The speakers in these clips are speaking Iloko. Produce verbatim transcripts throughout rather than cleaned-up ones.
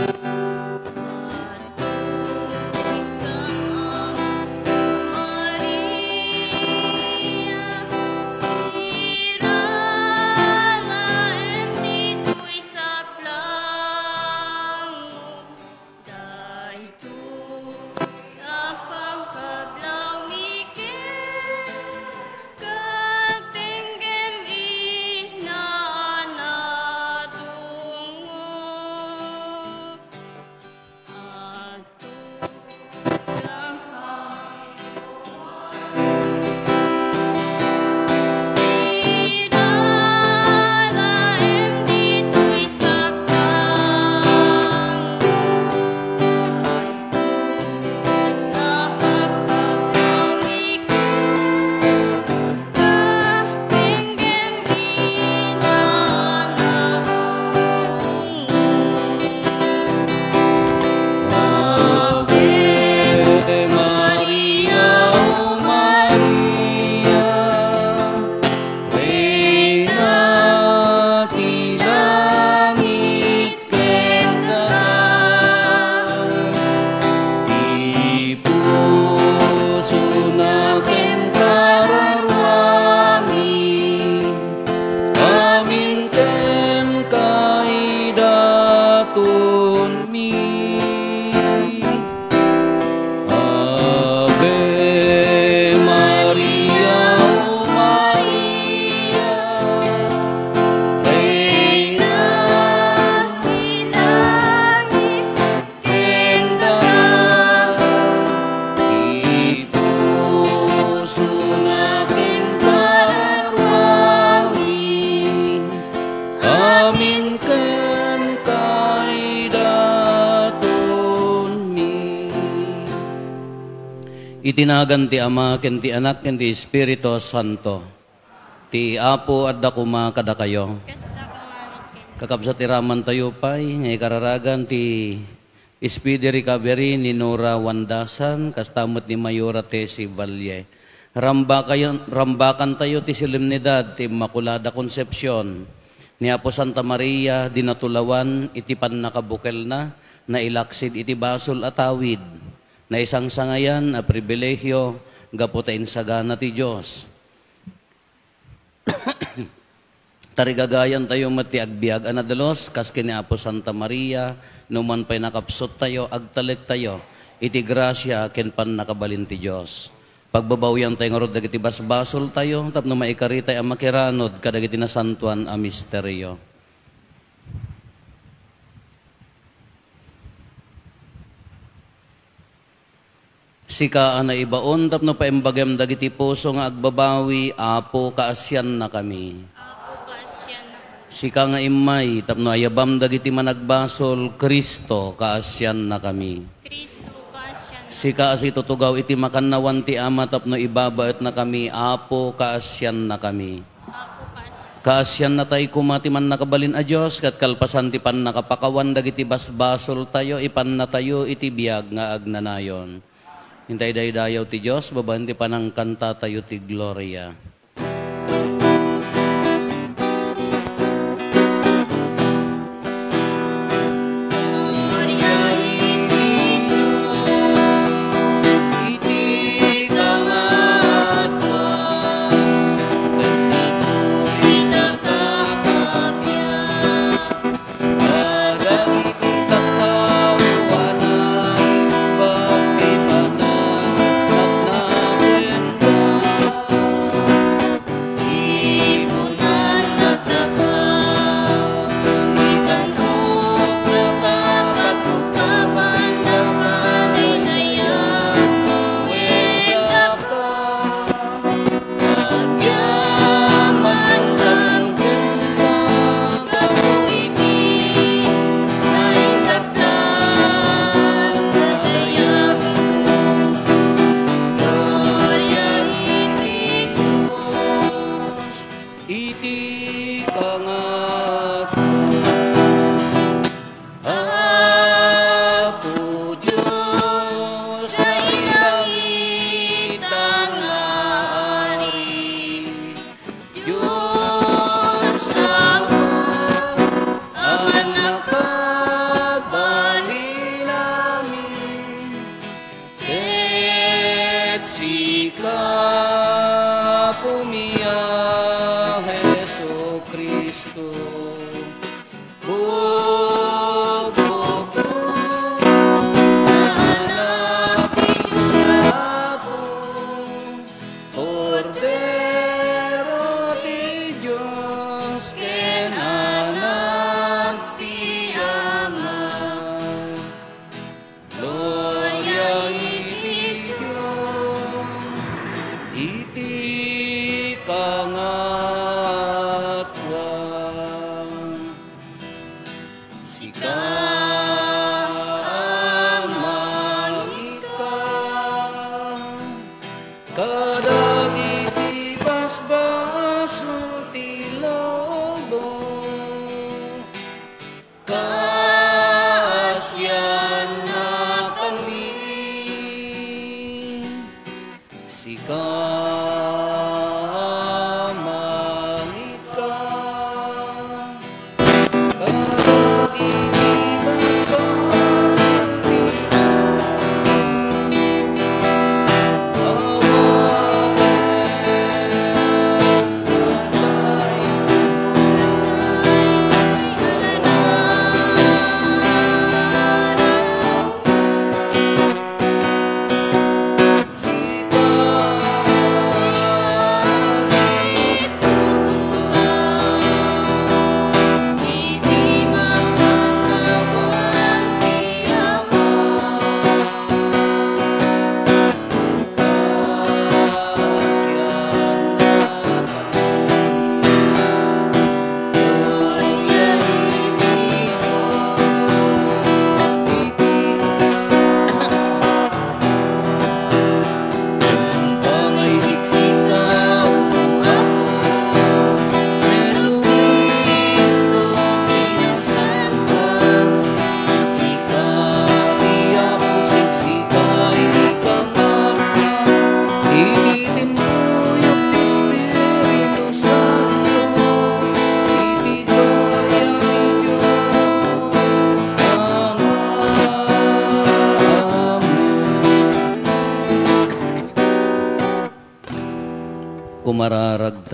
Daytoy a pangkablawmi ket, ket tenggem inanadungok. Ave Maria, O Maria, Reina ti langit ken daga, ti pusona ken kararuami, amin ken kaidatonmi. Ave Maria, O Maria, Reina ti langit ken daga, ti pusona ken kararuami, amin ken kaidatonmi. Iti nagan ti Ama, ken ti Anak, ken ti Espiritu Santo. Ti Apo adda koma kadakayo. Kasta koma met kenka. Kakabsat, iramantayo pay nga ikararagan ti speedy recovery ni Nora Wandasan, kasta met ni Mayora Tessie Valle. Rambakayon-, rambakantayo ti solemnidad ti Immaculada Concepcion ni Apo Santa Maria di Natulawan iti pannakabukelna, nailaksid iti basol a tawid, naisangsangayan a pribilegio gapu ta insagana ti Dios. Tarigagayantayo met ti agbiag a nadalus, kas ken ni Apo Santa Maria, no man pay nakapsuttayo, agtalektayo iti grasia ken pannakabalin ti Dios. Pagbabawiantayo ngarud dagiti basbasoltayo tapno maikaritay a makiranud kadagiti nasantoan a misterio. Sika a naibaon tapno paimbagem dagiti puso nga agbabawi, Apo, kaasiannakami. Apo, kaasiannakami. Sika nga immay tapno ayabam dagiti managbasol, Cristo, kaasiannakami. Cristo, kaasiannakami. Sika a situtugaw iti makannawan ti Ama tapno ibabaetnakami, Apo, kaasiannakami. Kaasiannatay koma ti Mannakabalin a Dios, ket kalpasan ti pannakapakawan dagiti basbasoltayo, ipannatayo iti biag nga agnanayon. Intaydaydayaw ti Dios babaen ti panangkantatayo ti Gloria. Iti kangatoan, Apo Dios, nailangit nga Ari, Dios Apo a Mannakabalin.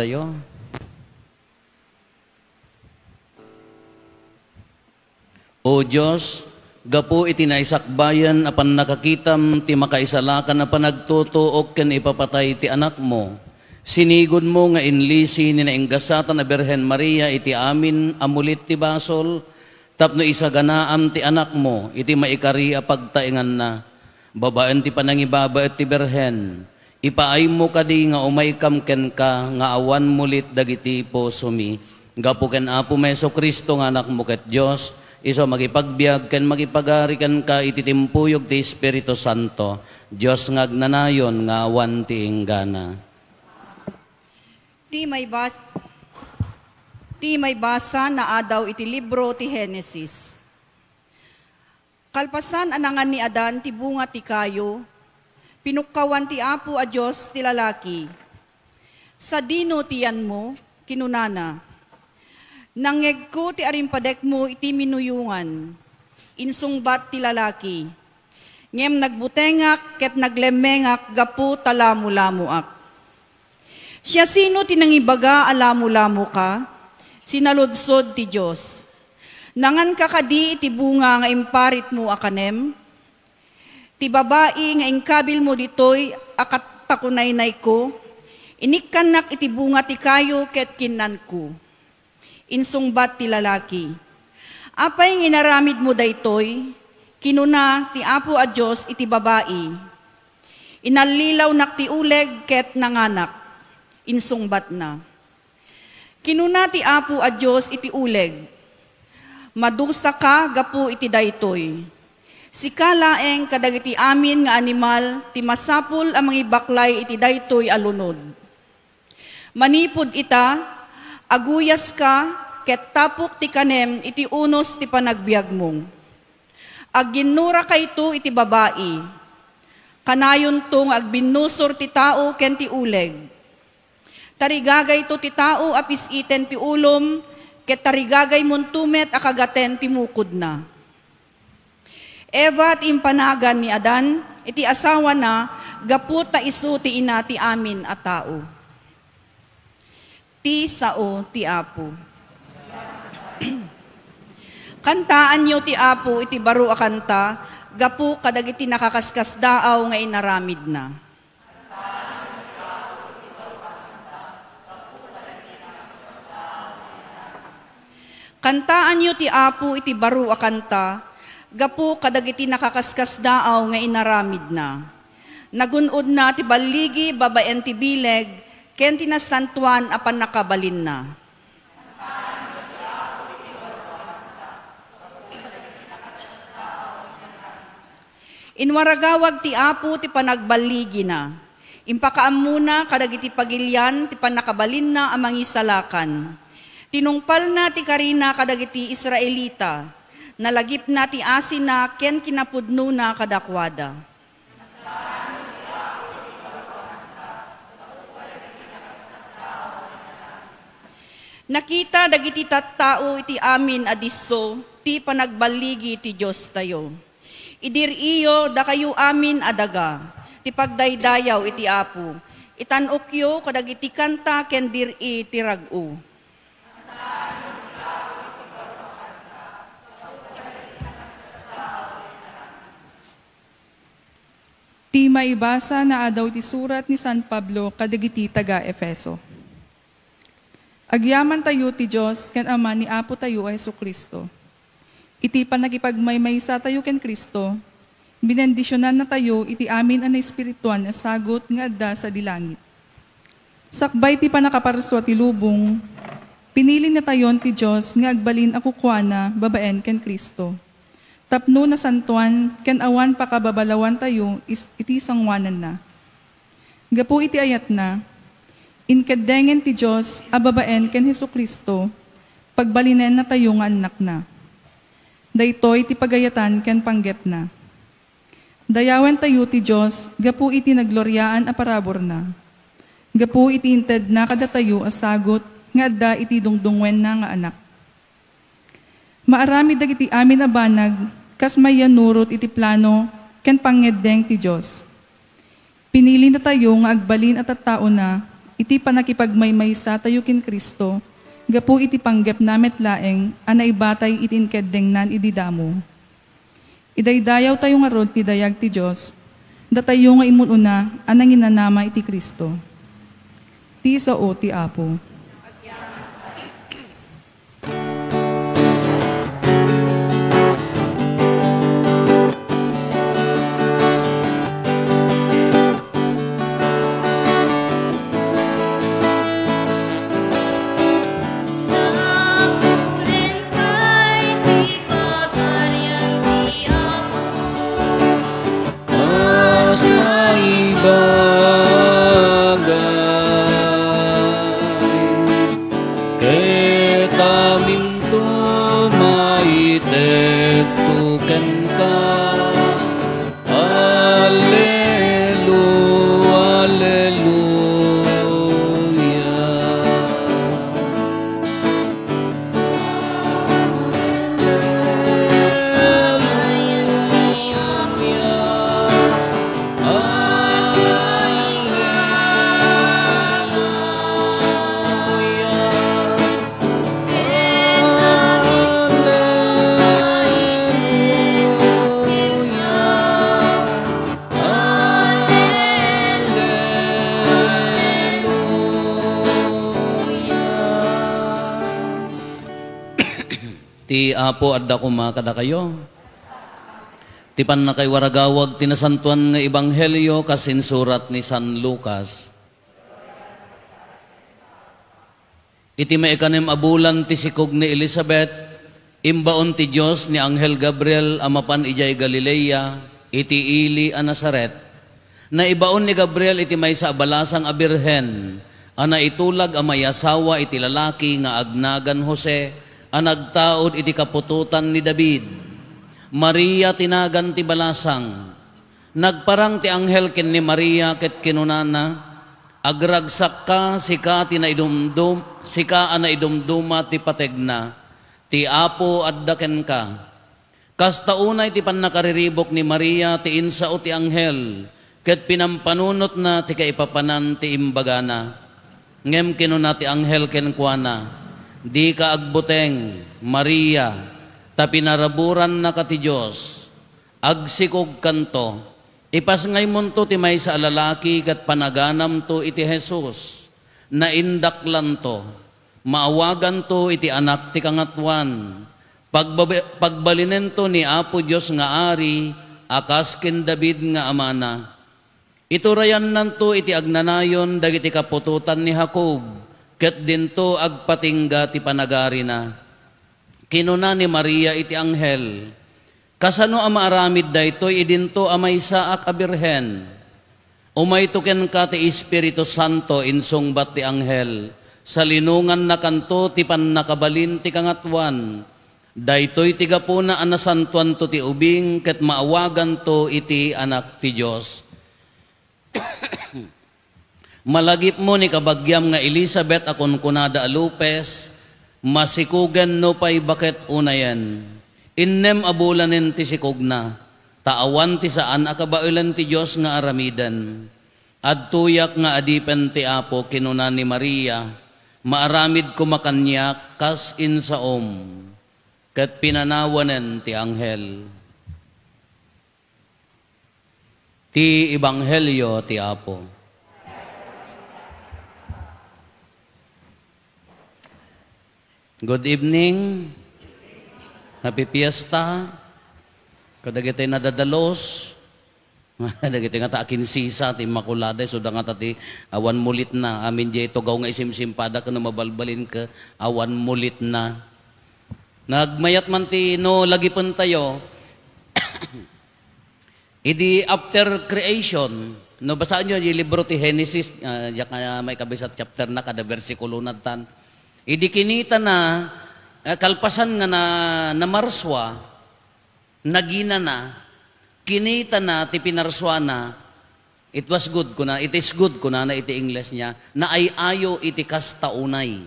Tayo. O Dios, gapu iti naisakbayan a pannakakitam ti makaisalakan a panagtutuok ken ipapatay ti Anakmo, sinigudmo nga inlisi ni nainggasatan a Birhen Maria iti amin a mulit ti basol, tapno isaganaam ti Anakmo iti maikari a pagtaenganna. Babaen ti panangibabaet ti Birhen, ipaaymo kadi nga umaykam kenka nga awan mulit dagiti pusomi. Gapu ken Apo Jesu-Cristo nga Anakmo ket Dios, isu a makipagbiag ken makipagari kenka iti timpuyog ti Espiritu Santo, Dios nga agnanayon nga awan ti inggana. Ti maibas-, ti maibasa naadaw iti libro ti Genesis. Kalpasan a nangan ni Adan ti bunga ti kayo, pinukkawan ti Apo a Dios ti lalaki. "Sadino ti yanmo?" kinunana. "Nangngegko ti arimpadekmo iti minuyongan," insungbat ti lalaki. "Ngem nagbutengak ket naglemmengak gapu ta lamulamoak." "Siasino ti nangibaga a lamulamoka?" sinaludsod ti Dios. "Nanganka kadi iti bunga nga imparitmo a kanem? Ti babai nga inkabilmo ditoy a kat-, takunaynayko, inikkannak iti bunga ti kayo ket kinnanko." Insungbat ti lalaki, "Apay nga inaramidmo daytoy?" Kinuna ti Apo a Dios iti babai, "Inallilawnak ti uleg ket nanganak." Insungbatna. Kinuna ti Apo a Dios iti uleg, "Madusaka gapu iti daytoy. Sika laeng kadagiti amin nga animal ti masapul a mangibaklay iti daytoy a lunod. Manipud ita, aguyaska ket tapok ti kanem iti unos ti panagbiagmo. Aginnurakayto iti babai. Kanayonto nga agbinnusor ti tao ken ti uleg. Tarigagayto ti tao a pis-iten ti ulom, ket tarigagaymonto met a kagaten ti mukodna." Eva ti impanagan ni Adan iti asawana gapu ta isu ti ina ti amin a tao. Ti sao ti Apo. Kantaanyo ti Apo iti baro a kanta gapu kadagiti nakaskasdaaw nga inaramidna. Kantaanyo ti Apo iti baro a kanta gapu kadagiti nakaskasdaaw nga inaramidna. Nagun-odna ti balligi babaen ti bileg ken ti nasantoan a pannakabalinna. Inwaragawag ti Apo ti panagballigina. Impakaammona kadagiti pagilian ti pannakabalinna a mangisalakan. Tinungpalna ti karina kadagiti Israelita. Nalagipna ti asina ken kinapudnona kadakuada. Nakita dagiti tattao iti amin a disso ti panagballigi ti Diostayo. Idir-iyo dakayo amin a daga ti pagdaydayaw iti Apo. Itan-okyo kadagiti kanta ken dir-i ti rag-o. Ti maibasa naadaw iti surat ni San Pablo kadagiti taga-Efeso. Agyamantayo ti Dios ken Ama ni Apotayo a Jesu-Cristo. Iti pannakipagmaymaysatayo ken Cristo, binendisionannatayo iti amin a naespirituan a sagut nga adda sadi langit. Sakbay ti pannakaparsua ti lubong, pinilinatayon ti Dios nga agbalin a kukuana babaen ken Cristo, tapno nasantoan ken awan pakababalawantayo is-, iti sangoananna. Gapu iti ayatna, inkeddengen ti Dios a babaen ken Jesu-Cristo, pagbalinennatayo nga annakna. Daytoy ti pagayatan ken panggepna. Dayawentayo ti Dios gapu iti nagloriaan a paraburna, gapu iti intedna kadatayo a sagut nga adda iti dungdungngoenna nga Anak. Maaramid dagiti amin a banag kas mayannurot iti plano ken pangngeddeng ti Dios. Pinilinatayo nga agbalin a tattaona iti pannakipagmaymaysa tayo ken Cristo gapu iti panggepna met laeng a naibatay iti inkeddengnan idi damo. Idaydayawtayo ngarud ti dayag ti Dios, datayo nga immun-una a nanginanama iti Cristo. Ti sao ti Apo. Sapulenta iti pagarian ti Apo. Kas naibagay, ket aminto maited to kenka. Allelu-, alleluia. Ti Apo adda koma kadakayo. Ti pannakaiwaragawag ti Nasantoan nga Ebanghelio kas insurat ni San Lucas. Iti maikanem a bulan ti sikog ni Elisabet, imbaon ti Dios ni anghel Gabriel a mapan idiay Galilea, iti ili a Nazaret. Naibaon ni Gabriel iti maysa a balasang a birhen a naitulag a maiasawa iti lalaki nga agnagan Jose a nagtaud iti kaputotan ni David. Maria ti nagan ti balasang. Nagparang ti anghel ken ni Maria ket kinunana, "Agragsakka, sika ti naidumdum-, sika a naidumduma ti pategna. Ti Apo adda kenka." Kasta unay ti pannakariribuk ni Maria ti insao ti anghel ket pinampanunotna ti kaipapanan ti imbagana. Ngem kinuna ti anghel kenkuana, "Dika agbuteng, Maria, ta pinaraburannaka ti Dios. Agsikogkanto, ipasngaymonto ti maysa a lalaki ket panaganamto iti Jesus. Naindaklanto, maawaganto iti Anak ti Kangatoan. Pagbabe-, pagbalinento ni Apo Dios nga Ari a kas ken David nga amana. Iturayannanto iti agnanayon dagiti kaputotan ni Jacob, ket dinto agpatingga ti panagarina." Kinuna ni Maria iti anghel, "Kasano a maaramid daytoy idinto a maysaak a birhen? Umayto kenka ti Espiritu Santo," insungbat ti anghel. "Salinongannakanto ti pannakabalin ti Kangatoan. Daytoy ti gapuna a nasantoanto ti ubing ket maawaganto iti Anak ti Dios." Malagipmo ni kabagiam nga Elisabet a kunkunada a lupes, masikogen nupay baket unayen. Innem a bulanen ti sikogna, ta awan ti saan a kabaelen ti Dios nga aramiden. "Adtoyak nga adipen ti Apo," kinuna ni Maria, "maaramid koma kaniak kas insaom." Ket pinanawanen ti anghel. Ti Ebanghelio ti Apo. Good evening. Happy Fiesta. Kadagiti nadadalos. Dagiti ngata a kinsisa ti Immaculada, isuda ngata ti awan mulitna. Amin diay tugaw nga isimsimpada ken no mabalbalin ket awan mulitna. Nagmayat man ti no lagipentayo, idi after creation, no, basaenyo di libro ti Genesis, ah, diak nga maikabisat chapter na, kada bersikulo na tan. Idi kinitana, ah, kalpasan nga na, namarsua, naginana, kinitana ti pinarsuana, "It was good," kuna, "It is good," kunana iti Ingles niya, "Naay-ayo iti kasta unay."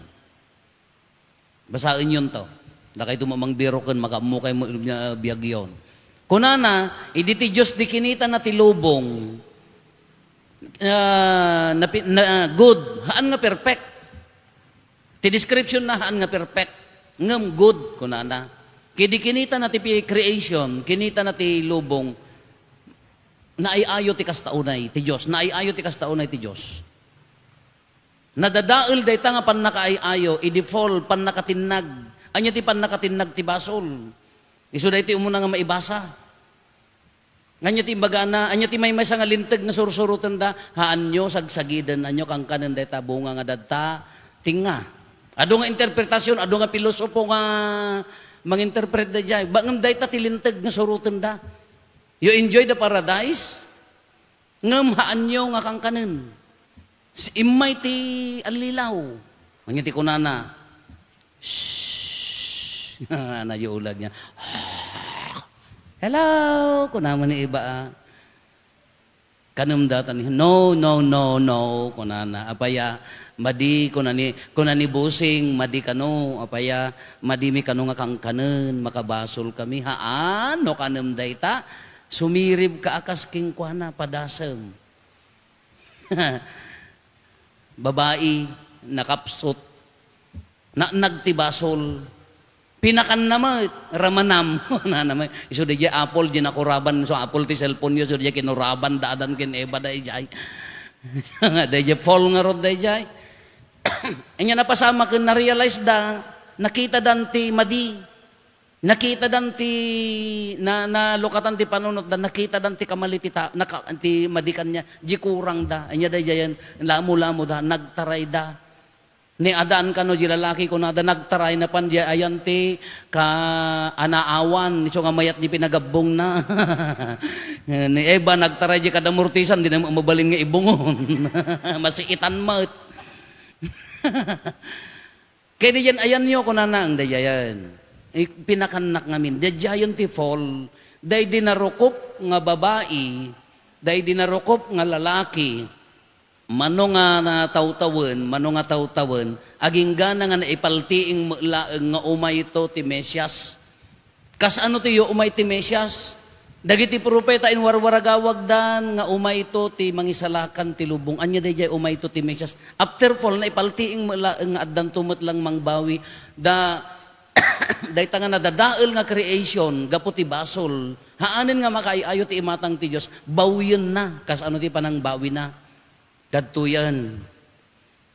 Basaenyonto. Dakayto mangbiro ken makaammo kay mo, ah, biagyon. Kunana, idi ti Dios di kinitana ti lubong, ah, napi-, na, good, haan nga perfect. Ti description na, haan nga perfect. Ngem good, kunana. Kidi kinita na ti pi-, creation, kinita na ti lubong, naay-ayo ti kasta unay ti Dios. Naay-ayo ti kasta unay ti Dios. Nadadael dayta nga pannakaay-ayo, idi fall, pannakatinnag. Ania ti pannakatinnag ti basol? Isu daytoy umuna nga maibasa. Ania ti imbagana? Ania ti maymaysa nga linteg nga sursurotenda? Haanyo sagsagiden, anyo kankanen dayta bunga nga dadta, tinga. Adu nga interpretasyon, adu nga pilosopo nga manginterpret dayjay. Ba-, ngem dayta ti linteg nga surotenda. You enjoy the paradise, ngem haanyo nga kankanen. S-, immay ti allilaw. Ania ti kunana? Shh. Ania ti ulag niya? Hello, kuna man ni iba, ah. Kanem data ni, "No, no, no, no," kunana. Apaya, madi, kuna ni, kuna ni Busing, madi kano, apaya, madi mi kano nga kankanen, makabasol kami. Haan, no kanem dayta, sumirib ka a kas kenkuana, padasem. Babai, nakapsut. Naannag ti basol. Pinakanna met, ramanam. Nana met. Isu dayjay apple, di nakuraban. So, apple ti cellphone yo, isu dayjay kinuraban, da Adan ken Eva dayjay. Dayjay fall ngarud dayjay. Ania napasamak ken na-realize da, nakita dan ti madi. Nakita dan ti, na, nalukatan ti panunot da, nakita dan ti kamali ti ta-, naka-, ti madi kaniak, di kurang da. Ania dayjayen, lamo-lamo da, nagtaray da. Ni Adan kano di lalaki, kunada, nagtaray na pan di ayan ti ka-, anaawan, isu nga mayat di pinagabbong na. Ni Eva, nagtaray di kadamurtisan, di na mabalin nga ibungon. Masiitan met. Kay diyan ayanyo, kunana, ang dayayan. Eh, pinakannak ngamin. Daydiayen ti fall. Daydi narukop nga babai, daydi narukop nga lalaki, mano nga natawtawen, mano nga tawtawen, aginggana nga naipaltiing met laeng nga umayto ti Mesias. Kasano ti yo umay ti Mesias? Dagiti profeta inwarwaragawagdan nga umayto ti mangisalakan ti lubong. Ania daydiay umayto ti Mesias? After fall, naipaltiing met laeng nga addanto met lang mangbawi. Da, dayta nga nadadael nga creation, gapu ti basol. Haanen nga makaay-ayo ti imatang ti Dios, bawienna. Kasano ti panangbawina? Kadtoyen.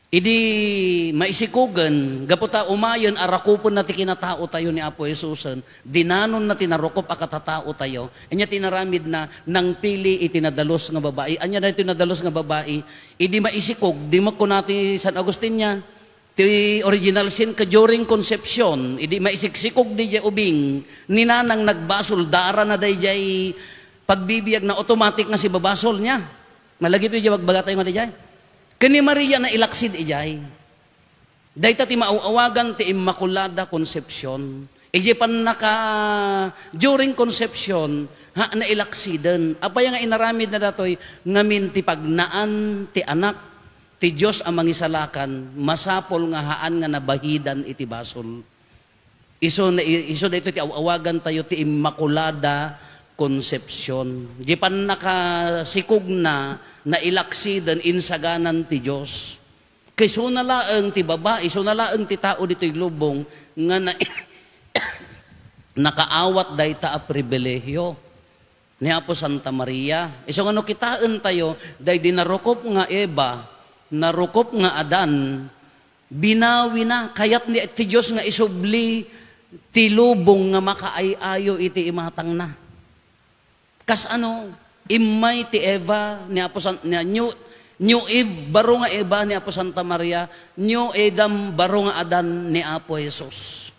Idi maisikogen, gapu ta umayen a rakupenna ti kinataotayo ni Apo Jesusen, dinanonna ti narukop a katataotayo, ania ti inaramidna? Nangpili iti nadalus nga babai. Ania daytoy nadalus nga babai? Idi maisikog, di makuna ti San Agustin niya, ti original sin ka during conception, idi maisiksikog di ubing, ni nanang nagbasol, dara na dayjay pagbibiag na automatic nga sibabasol niya. Malagip iti bagbaga tayo nga dayjay. Ken ni Maria nailaksid idiay. Dayta ti maaw-awagan ti Immaculada Concepcion. Idiay pannaka, during conception, ha, nailaksiden. Apay nga inaramid na datoy? Ngamin ti pagnaan ti Anak ti Dios a Mangisalakan, masapul nga haan nga nabahidan iti basol. Isu na, isu daytoy ti aw-awagan tayo ti Immaculada Concepcion. Di pannakasikogna, nailaksiden, insaganan ti Dios. Kay isuna laeng ti babai, isuna laeng ti tao ditoy lubong nga na-, nakaawat dayta a pribilehiyo ni Apo Santa Maria. Isu nga no kitaen tayo, daydi narukop nga Eva, narukop nga Adan, binawina, kayat ni ti Dios nga isubli ti lubong nga makaay-ayo iti imatangna. Kasano? Immay ti Eva ni Apo San-, ni New, New Eve, baro nga Eva ni Apo Santa Maria, New Adam, baro nga Adan ni Apo Jesus.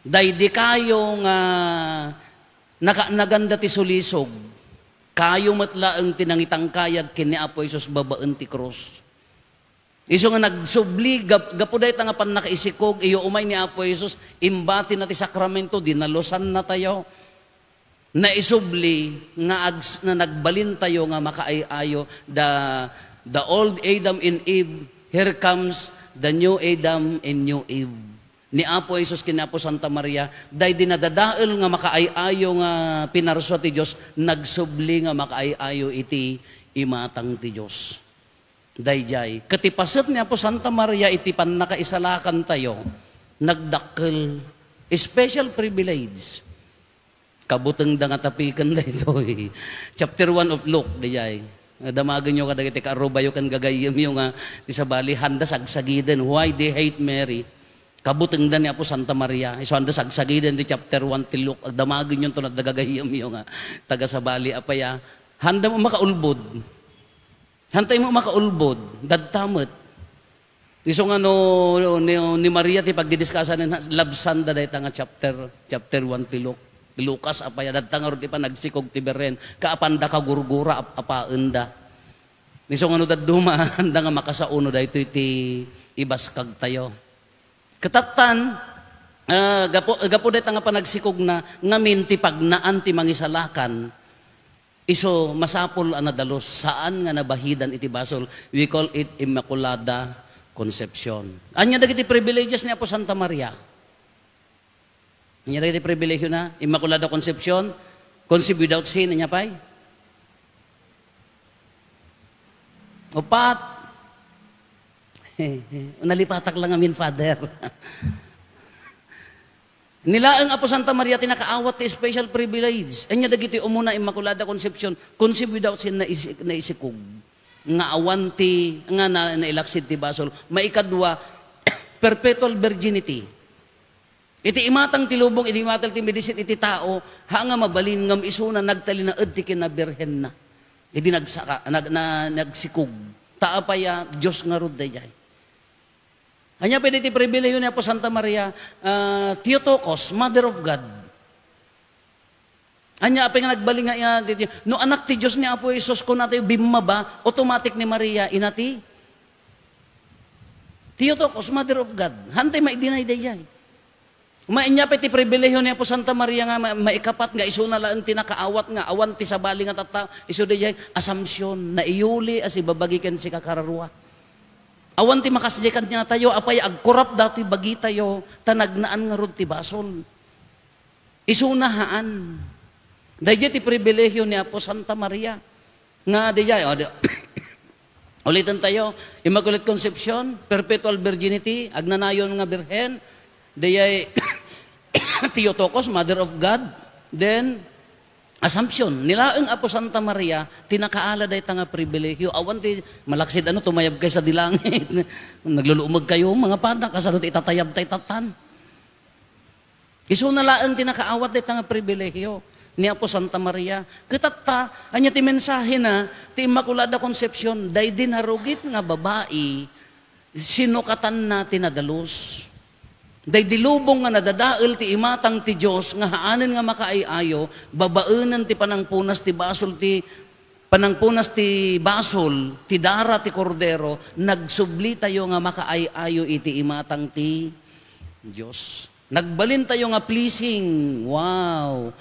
Daydi kayo nga nakaanaganda ti sulisog, kayo met laeng ti nangitangkayag ken ni Apo Jesus babaen ti krus. Isu nga nagsubli, gap-, gapu dayta nga pannakaisikog, iyo umay ni Apo Jesus, imbatina ti sakramento, dinalusanna tayo. Naisubli nga ags-, nga nagbalin tayo nga makaay-ayo, the, the old Adam and Eve, here comes the new Adam and new Eve. Ni Apo Jesus ken ni Apo Santa Maria, daydi nadadael nga makaay-ayo nga pinarsua ti Dios, nagsubli nga makaay-ayo iti imatang ti Dios. Daydiay, ket ti paset ni Apo Santa Maria iti pannakaisalakantayo, nagdakkel, special privilege. Kabutengda nga tapiken daytoy. Chapter one of Luke, daydiay. Damagenyo kadagiti kaarrubayo ken gagayyemyo nga ti sabali, handa sagsagiden. Why they hate Mary? Kabutengda ni Apo Santa Maria. Isu handa sagsagiden ti chapter one ti Luke. Damagenyo to, adda gagayyemyo nga taga sabali. Apay a, handa mo makaulbod. Hantay mo makaulbod, dadta met. Isu nga no, ni, ni Maria ti pagdidiskasan, labsanda dayta nga chapter, chapter one ti Luke. Ti Lucas, apay a, dadta ngarud ti panagsikog ti Birhen, kaapanda kagurgura, ap-, apaenda. Isu nga no dadduma, handa nga makasao no daytoy ti ibaskagtayo. Ket tattan, ah, gapu, gapu dayta nga panagsikogna, ngamin ti pagnaan ti mangisalakan, isu masapul a nadalus, saan nga nabahidan iti basol. We call it Immaculada Concepcion. Ania dagiti privileges ni Apo Santa Maria? Ania dagiti pribilehiona? Immaculada Concepcion, conceive without sin, ania pay? Upat. Nalipatak lang amin, Father. Ni laeng Apo Santa Maria ti nakaawat ti special privilege. Ania dagiti umuna, Immaculada Concepcion, conceive without sin, naisi-, naisikog. Nga awan ti, nga na, nailaksid ti basol. Maikadua, perpetual virginity. Iti imatang ti lubong, iti imatang ti medicine iti tao, ha nga mabalin ngem isuna nagtalinaed ti kinabirhenna. Idi nagsaka, nag-, na, nagsikog. Ta apay a, Dios ngarud daydiay. Ania pay daytoy pribilehiyo ni Apo Santa Maria, ah, Theotokos, Mother of God. Ania apay nga nagbalin nga, ah, daytoy, no anak ti Dios ni Apo Jesus, kunatayo bimmaba, automatic ni Maria, ina ti Theotokos, Mother of God. Hantay mai-deny daydiay. Ania pay ti pribilehiyo ni Apo Santa Maria nga ma-, maikapat nga isuna laeng ti nakaawat nga awan ti sabali nga tattao, isu daydiay, Assumption, naiyuli a sibabagi ken sikakararua. Awan ti makasdiay kaniatayo, apay agkurap datoy bagitayo, ta nagnaan ngarud ti basol. Isuna haan. Daydiay ti pribilehiyo ni Apo Santa Maria. Nga daydiay, o, di-, uliten tayo, Immaculate Concepcion, Perpetual Virginity, agnanayon nga birhen, daydiay Theotokos, Mother of God, then Assumption, ni laeng Apo Santa Maria, ti nakaala dayta nga pribilehiyo. Awan ti malaksid ano, tumayab kay sa dilangit. Nagluluumeg kayo, mga pana, kasano ti itatayab tay tatan? Isuna laeng ti nakaawat dayta nga pribilehiyo ni Apo Santa Maria. Ket tatta, ania ti mensahena ti Immaculada Concepcion? Daydi narugit nga babai, sinukatanna ti nadalus. Daydi lubong nga nadadael ti imatang ti Dios nga haanen nga makaay-ayo, babaenen ti panangpunas ti basol ti, panangpunas ti basol ti dara ti Kordero, nagsublitayo nga makaay-ayo iti imatang ti Dios. Nagbalintayo nga pleasing. Wow!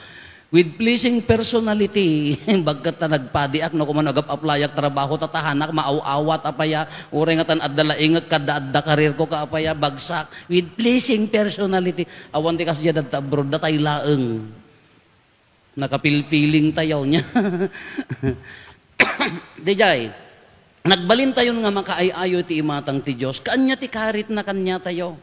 With pleasing personality. Bagkat ta nagpadiak, no, kumano agap-aplayak trabaho, tatahanak, maaw-awat, apaya, uray nga tan adda laingek, kadda adda karirko, ka apaya, bagsak. With pleasing personality. Awan ti kasdiay dadta abroad, datay laeng. Nakapilpiling tayo niya. Daydiay, nagbalintayon nga makaay-ayo ti imatang ti Dios. Kaanya ti karitna kaniatayo.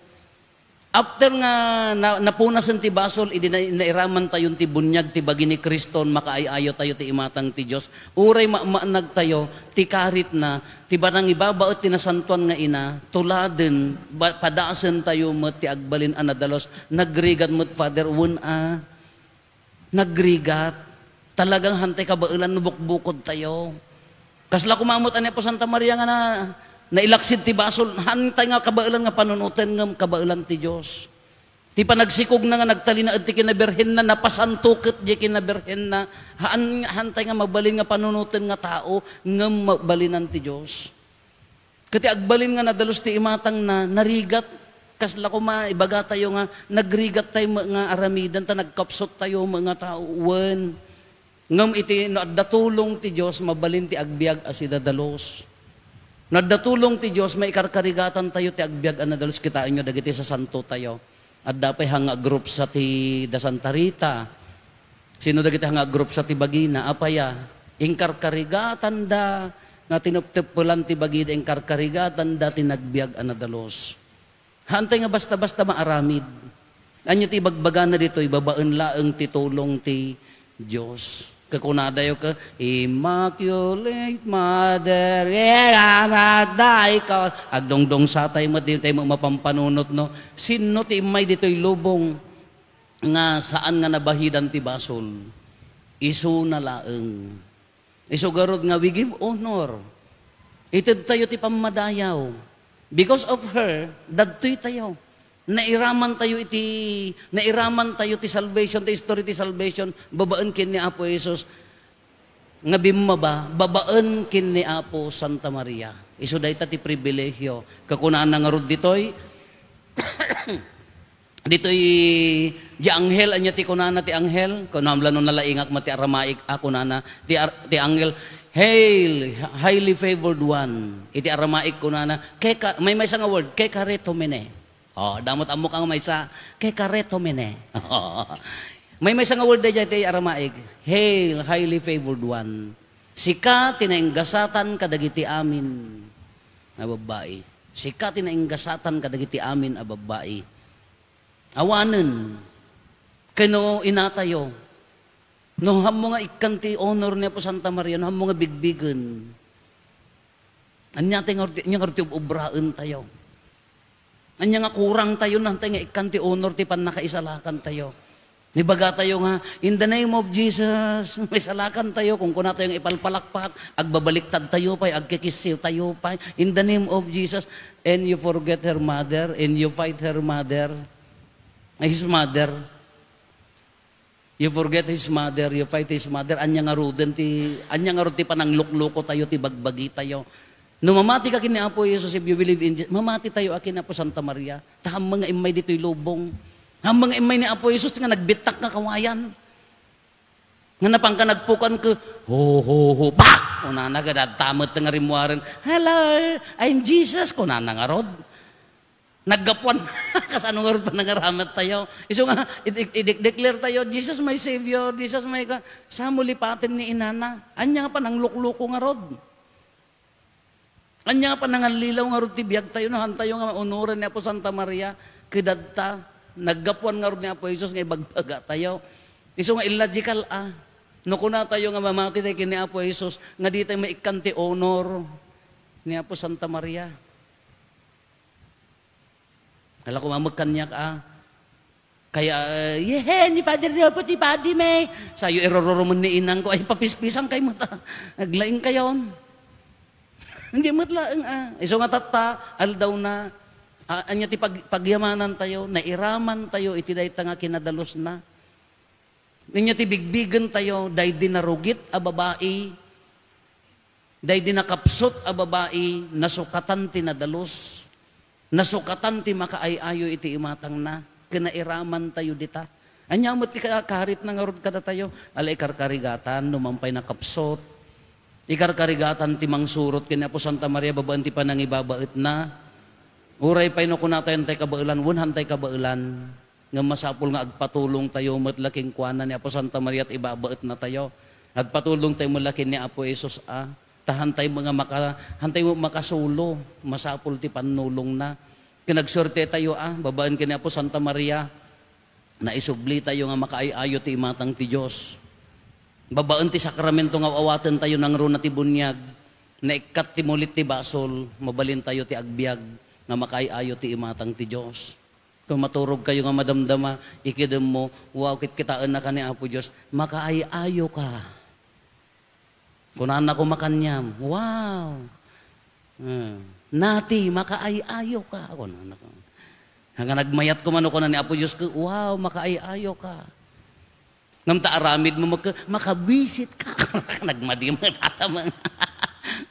After nga na-, napunasen ti basol, idi na-, nairamantayon ti buniag ti bagi ni Cristo, makaay-ayotayo ti imatang ti Dios. Uray maamaanagtayo ti karitna, ti panangibabaet ti Nasantoan nga Ina, tuladen, ba-, padasentayo met ti agbalin a nadalus. Nagrigat met, Father, wen a. Nagrigat. Talagang hantay kabaelan no bukbukodtayo. Kasla koma met ni Apo Santa Maria nga na, nailaksid ti basol, hantay nga kabaelan nga panunoten ngem kabaelan ti Dios. Ti panagsikogna nga nagtalinaed ti kinabirhenna, napasanto ket diay kinabirhenna, haan, hantay nga mabalin nga panunoten nga tao ngem mabalinan ti Dios. Ket ti agbalin nga nadalus ti imatangna, narigat. Kasla koma, ibagatayo nga nagrigattayo met nga aramiden, ta nagkapsuttayo met nga tao. Wen. Ngem iti, no adda tulong ti Dios, mabalin ti agbiag a sidadalus. No adda tulong ti Dios, maikarkarigatantayo ti agbiag a nadalus. Kitaenyo dagiti sasantotayo. Adda pay hanga group sa ti da Santa Rita. Sino dagiti hanga group sa ti bagina? Apaya, Inkarkarigatanda nga tinepteppelan ti bagida, inkarkarigatanda ti nagbiag a nadalus. Haantay nga basta-basta maaramid. Ania ti ibagbagana ditoy? Babaen laeng ti tulong ti Dios. Kakunadayo ka, "Immaculate Mother, iramat da ikaw." Agdungdungsatay met, di tayo mapampanunot, no? Sinno ti immay ditoy lubong nga saan nga nabahidan ti basol? Isuna laeng. Isu garud nga we give honor. Ited tayo ti pammadayaw. Because of her, dadtoy tayo. Nairaman tayo iti, nairaman tayo ti salvation, ti history ti salvation, babaen ken ni Apo Jesus nga bimmaba, babaen ken ni Apo Santa Maria. Isu dayta ti pribilegio. Kakunana ngarud ditoy, ditoy, di anghel, ania ti kunana ti anghel? Kunam la no nalaingak met ti Aramaic, a, kunana, ti ar-, ti anghel, "Hail, highly favored one." Iti Aramaic kunana, "Keka," may maysa nga word, "Kekaretomene." Oh, damot ammo ka nga maysa, "Kekaretomene." May maysa nga word daydiay ti Aramaic, "Hail, highly favored one. Sika ti nainggasatan kadagiti amin a babbai. Sika ti nainggasatan kadagiti amin a babbai." Awanen, ken no inatayo, no hammo nga ikkan ti honor ni Apo Santa Maria, no hammo nga bigbigen, ania ti ngar-, ania ngarud ti ub-, obraentayo? Ania nga kurangtayo, no haantay nga ikkan ti honor ti pannakaisalakantayo? Ibagatayo nga, "In the name of Jesus," maisalakantayo, kunkunatayo nga ipalpalakpak, agbabaliktadtayo pay, agkikissiwtayo pay, "In the name of Jesus," and you forget her mother, and you fight her mother, his mother. You forget his mother, you fight his mother. Ania ngaruden ti, ania ngarud ti panangluklukotayo, ti bagbagitayo? No mamati ka ken ni Apo Jesus, if you believe in Je-, mamati tayo a ken Apo Santa Maria. Ta hammo nga immay ditoy lubong. Hammo nga immay ni Apo Jesus nga nagbittak nga kawayan. Nga napan ka nagpukan ket, "Ho, ho, ho, pak!" Kunana, "Gadad tamet nga rimmuaren." "Hello, I'm Jesus," kunana ngarud. Naggapuan. Kasano ngarud panangaramat tayo? Isu nga, i-, i-, i-declare tayo, "Jesus my Savior, Jesus my ka-," sa mulipaten ni inana. Ania nga pananglukluko ngarud? Ania nga panangallilaw ngarud ti biag tayo, no haantayo nga maunoran ni Apo Santa Maria? Ket dadta, naggapuan ngarud ni Apo Jesus nga ibagbaga tayo. Isu nga illogical, ah. No kuna tayo nga mamati tayo ken ni Apo Jesus, nga di tayo maikkan ti honor ni Apo Santa Maria. Ala, kumamag kaniak, ah. Kaya, eh, "Yehen, ni Father Rufo ti padi mi." Sayo, irururumen ni inang ko, "Ay, papispisang kayo met, ah. Naglaing kayon." Hindi met laeng, ah. Isu nga tatta, aldaw na. Ah, ania ti pag-, pagyamanan tayo, nairaman tayo, iti dayta nga kinadalus na. Ania ti bigbigen tayo, daydi narugit a babai, daydi nakapsut a babai, nasukatan ti nadalus, nasukatan ti makaay-ayo iti imatangna, ken nairaman tayo dita. Ania met ti ka-, karitna ngarud kadatayo? Ala, ikarkarigatan, no man pay nakapsut. Ikarkarigatan ti mangsurot ken ni Apo Santa Maria babaen ti panangibabaetna. Uray pay no kunatayo, "Haantay kabaelan," wen haantay kabaelan. Ngem masapul nga agpatulong tayo met la kenkuana ni Apo Santa Maria ti ibabaetna tayo. Agpatulong tayo met la ken ni Apo Jesus, a. Ta haantay nga maka-, haantay nga makasolo, masapul ti pannulongna. Ken agsuerte tayo, a, babaen ken ni Apo Santa Maria, naisubli tayo nga makaay-ayo ti imatang ti Dios. Babaen ti sakramento nga awaten tayo nangruna ti buniag, naikkat ti mulit ti basol, mabalin tayo ti agbiag nga makaay-ayo ti imatang ti Dios. Kung maturog kayo nga madamdama, ikidem mo, "Wow, kitkitaenna ka ni Apo Dios, makaay-ayo ka." Kunana ko makaniam, "Wow. Eh, Nati, makaay-ayo ka." Kunana ko. Hanggang nagmayat ko man, kuna ni Apo Dios ko, "Wow, makaay-ayo ka." Ngem ta aramid mo, maka-, makabwisit ka. Nagmadi met data, ma-,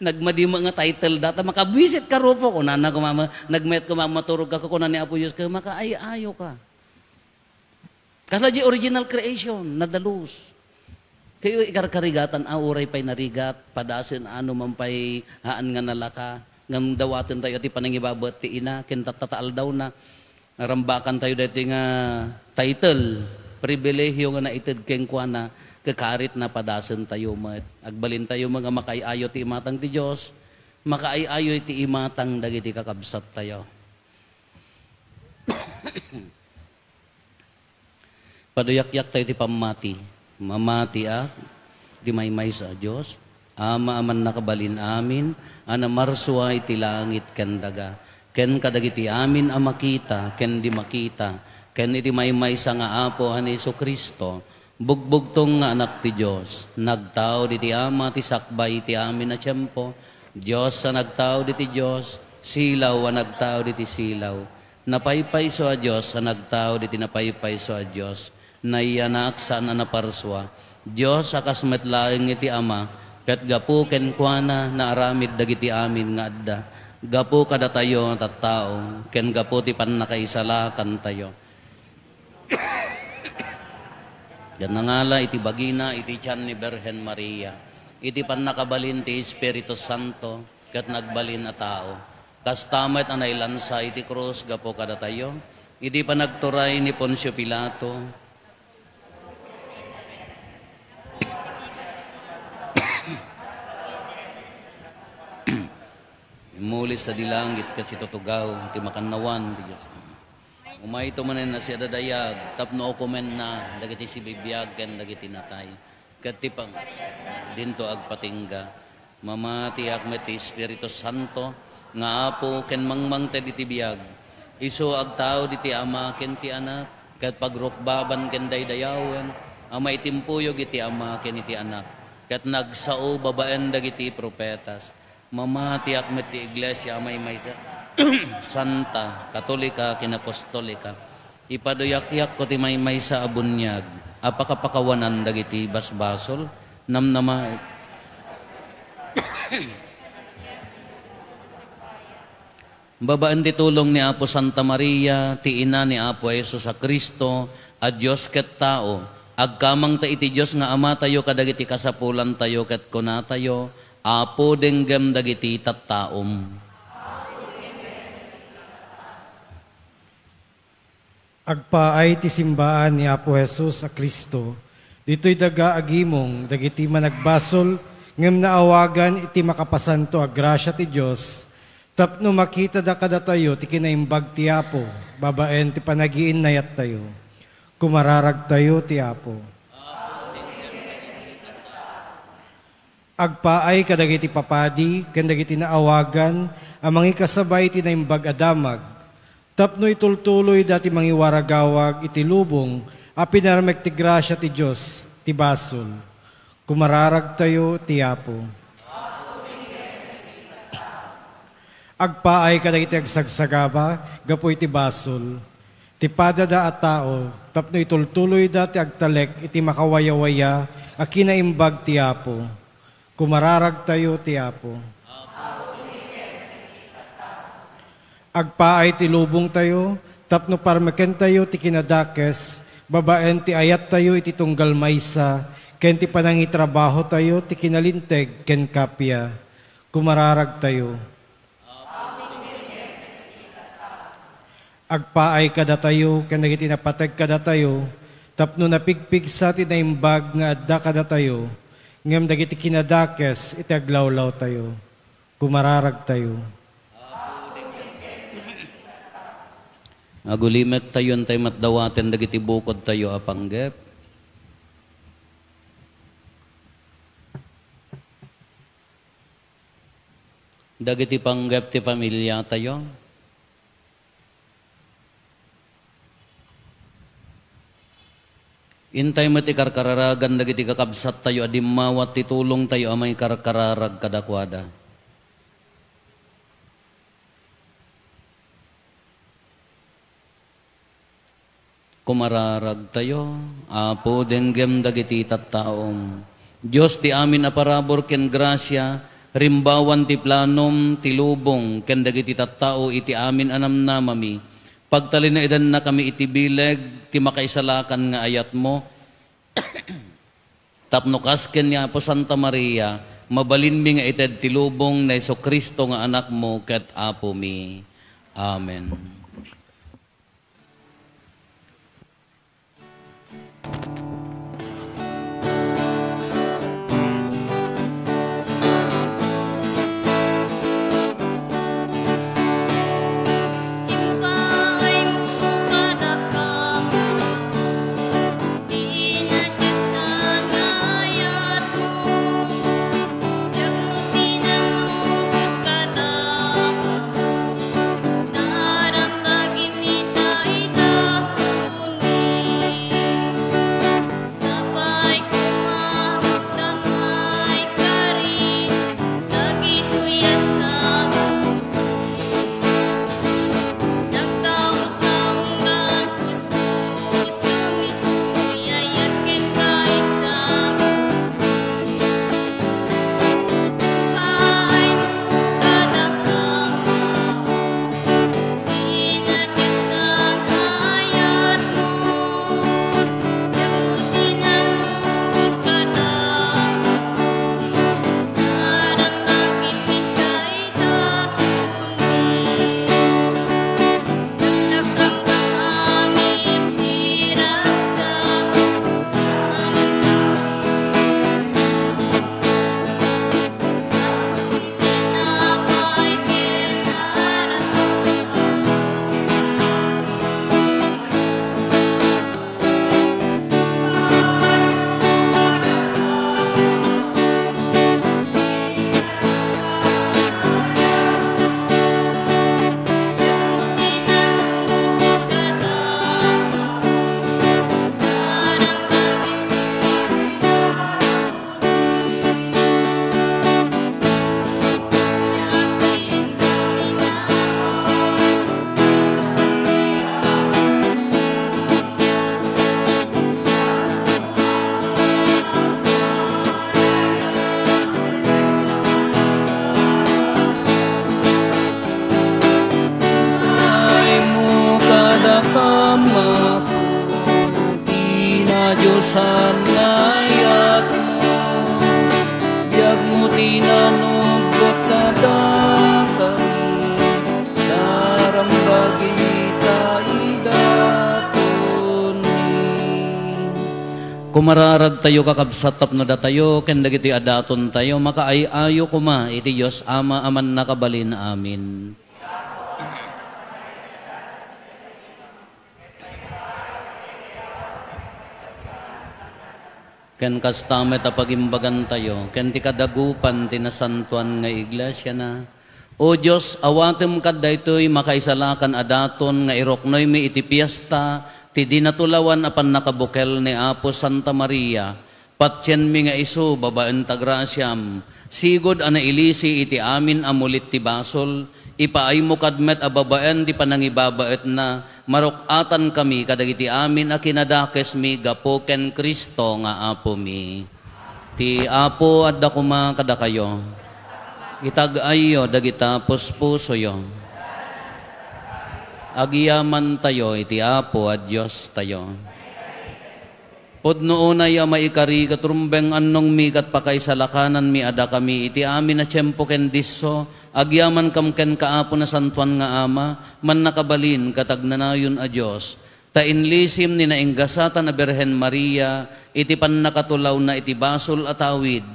nagmadi met nga title data, "Makabwisit ka, Rufo." Kunana ko, mama, nagmayat ko, mama, maturog ka, kuna ni Apo Dios ko, "Makaay-ayo ka." Kasla di original creation, nadalus. Kayo ikarkarigatan, a, uray pay narigat, padasen, ano man pay, haan nga nalaka, ngem dawaten tayo ti panangibabaet ti ina, ken tatta ta aldawna. Narambakan tayo daytoy nga title, pribilehiyo nga naited kenkuana, kakarit na padasentayo met. Agbalintayo met nga makaay-ayo ti imatang ti Dios, makaay-ayo ti imatang dagiti kakabsattayo. Paduyakyaktayo ti pammati. Mamatiak iti maymaysa a Dios, Ama a mannakabalin amin, a namarsua iti langit ken daga, ken kadagiti amin a makita ken di makita, ken iti maymaysa nga Apo a ni Jesu-Cristo, bugbugtong nga Anak ti Dios, nagtaud iti Ama ti sakbay iti amin a tiempo, Dios a nagtaud iti Dios, silaw a nagtaud iti silaw, napaypayso a Dios a nagtaud iti napaypayso a Dios, nayanak saan a naparsua, Dios a kas met laeng iti Ama, ket gapu kenkuana naaramid dagiti amin nga adda, gapu kadatayo a tattao, ken gapu ti pannakaisalakantayo. Ket nangala iti bagina iti tian ni Birhen Maria, iti pannakabalin ti Espiritu Santo, ket nagbalin a tao. Kasta met a nailansa iti krus gapu kadatayo, idi panagturay ni Poncio Pilato. Immuli sadi langit ket situtugaw ti makannawan ti Dios. Umayto manen a siadadayag tapno ukomenna dagiti sibibiag ken dagiti natay, ket ti pang-, dinto agpatingga. Mamatiak met ti Espiritu Santo nga Apo ken mangmangted iti biag. Isu agtaud iti Ama ken ti Anak, ket pagrukbaban ken daydayawen a maitimpuyog iti Ama ken iti Anak, ket nagsao babaen dagiti profetas. Mamatiak met ti iglesia a maymaysa, santa, katolika, ken apostolika. Ipaduyakyakko ti maymaysa a buniag a pakapakawanan dagiti basbasol, namnama-, babaen ti tulong ni Apo Santa Maria, ti ina ni Apo Jesus a Cristo, a Dios ket tao, agkamangta iti Dios nga Amatayo kadagiti kasapulantayo ket kunatayo, Apo, denggem dagiti tattaom. Agpaay ti simbaan ni Apo Jesus a Cristo, ditoy daga agimong dagiti managbasol ngem naawagan iti makapasanto a grasia ti Dios, tapno makitada kadatayo ti kinaimbag ti Apo babaen ti panagiinnayattayo. Kumararagtayo ti Apo. Agpaay kadagiti papadi ken dagiti naawagan a mangikasaba iti Naimbag a Damag, tapno itultuloyda ti mangiwaragawag iti lubong a pinarmek ti grasia ti Dios ti basol. Kumararagtayo ti Apo. Agpaay kadagiti agsagsagaba gapu iti basol, ti padada a tao, tapno itultuloyda ti agtalek iti makawayawaya a kinaimbag ti Apo. Kumararagtayo ti Apo. Agpaay ti lubongtayo tapno parmekentayo ti kinadakes babaen ti ayattayo iti tunggal maysa ken ti panangitrabahotayo ti kinalinteg ken kappia. Kumararagtayo. Agpaay kadatayo ken dagiti napateg kadatayo tapno napigpigsa ti naimbag nga adda kadatayo, ngem dagiti kinadakes iti aglawlawtayo. Kumararagtayo. Agulimektayo intay met dawaten dagiti bukodtayo a panggep. Dagiti panggep ti familiatayo. Intay met ikarkararagan dagiti kakabsattayo a dimmawat ti tulongtayo a maikarkararag kadakuada. Kumararagtayo, Apo, denggem dagiti tattaom. Dios ti amin a parabur ken grasia, rimbawan ti planom ti lubong ken dagiti tattao iti amin a namnamami. Pagtalinaedannakami iti bileg ti makaisalakan nga ayatmo, tapno kas ken ni Apo Santa Maria, mabalinmi nga ited ti lubong ni Jesu-Cristo nga Anakmo ket Apomi. Amen. San nga ayatmo, biagmo ti nanubot kadakami, narambagi ta idatonmi. Kumararagtayo, kakabsat, tapno datayo ken dagiti adatontayo makaay-ayo koma iti Dios Ama a Mannakabalin. Amen. Ken kasta met a pagimbagantayo ken ti kadagupan ti nasantoan nga iglesiana. O Dios, awatem kad daytoy makaisalakan a daton nga iruknoymi iti fiesta ti di natulawan a pannakabukel ni Apo Santa Maria. Patienmi nga isu, babaen ta grasiam, sigud a nailisi iti amin a mulit ti basol, ipaaymo kad met a babaen ti panangibabaetna, maruk-atankami kadagiti amin a kinadakesmi gapu ken Cristo nga Apomi. Ti Apo adda koma kadakayo. Itag-ayyo dagita puspusoyo. Agyamantayo iti Apo a Diostayo. Pudno unay a maikari ket rumbeng annongmi ket pakaisalakananmi a dakami iti amin a tiempo ken disso, agyamankam kenka, Apo, Nasantoan nga Ama, Mannakabalin ket Agnanayon a Dios. Ta inlisim ni nainggasatan a Birhen Maria iti pannakatulawna iti basol a tawid,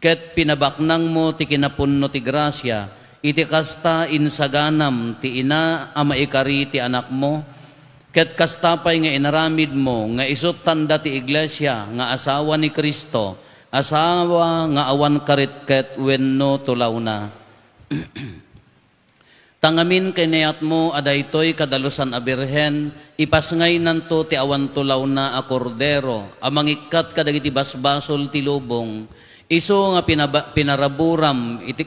ket pinabaknangmo ti kinapunno ti grasia, iti kasta insaganam ti ina a maikari ti anakmo, ket kasta pay nga inaramidmo nga isut tanda ti iglesia nga asawa ni Cristo, asawa nga awan karitket wenno tulawna. Ta ngamin kinayatmo a daytoy kadalusan a birhen, ipasngaynanto ti awan tulawna a Kordero a mangikkat kadagiti basbasol ti lubong, isu nga pinaba-, pinaraburam iti,